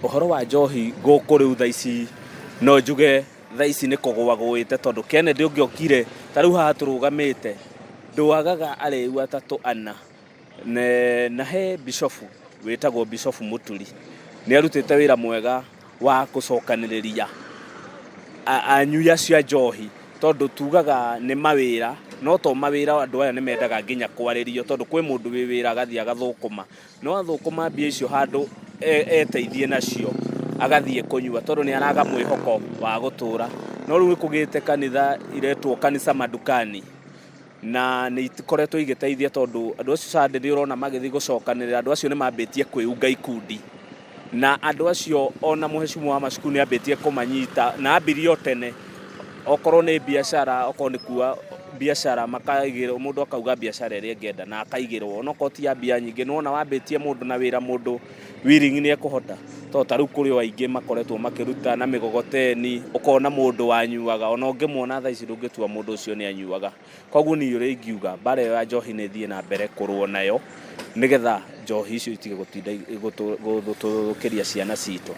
Ũhoro wa njohi gũkũ rĩu thaa ici no njuge thaa ici nĩ kũgũa gũĩte tondũ Kennedy ũngĩokire ta rĩu haha tũrũgamĩte ndwagaga arĩu atatũ ana. Na he bishofu wĩtagwo Bishofu Mũturi nĩ arutĩte wĩra mwega wa gũcokanĩrĩria anyui acio a njohi tondũ tugaga nĩ mawĩra no to mawĩra andũ aya nĩ mendaga nginya kwarĩrio tondũ kwĩ mũndũ wĩ wĩra agathiĩ agathũkũma no athũkũma mbia icio handũ eteithie nacio agathiĩ kũnyua tondũ nĩ araga mwĩhoko wa gũtũra. No rĩu nĩ kũgĩte kanitha iretwo kanitha madukani na nĩ ikoretwo igĩteithia tondũ andũ acio Sunday nĩ ũrona magĩthiĩ gũcokanĩrĩra, andũ acio nĩ mambĩtie kwĩunga ikundi na andũ acio ona mũhecimu wa macukuru nĩ ambĩtie kũmanyita na ambirie o tene okorwo nĩ biacara okorwo nĩ kuga biacara makaigĩrwo mũndũ akauga biacara ĩrĩa angĩenda na akaigĩrwo onokorwo ti ya mbia nyingĩ nĩwona wambĩtie mũndũ na wĩra mũndũ willing nĩ ekũhota tondũ ta rĩu kũrĩ o aingĩ makoretwo makĩruta na mĩgogoteni ũkona mũndũ wanyuaga ona ũngĩmuona thaa ici ndũngĩtua mũndũ ũcio nĩ anyuaga koguo niĩ ũrĩa ingiuga mbara ĩyo ya njohi nĩ ĩthiĩ na mbere kũrũo nayo nĩgetha njohi icio itige gũtinda gũtũthũkĩria ciana citũ.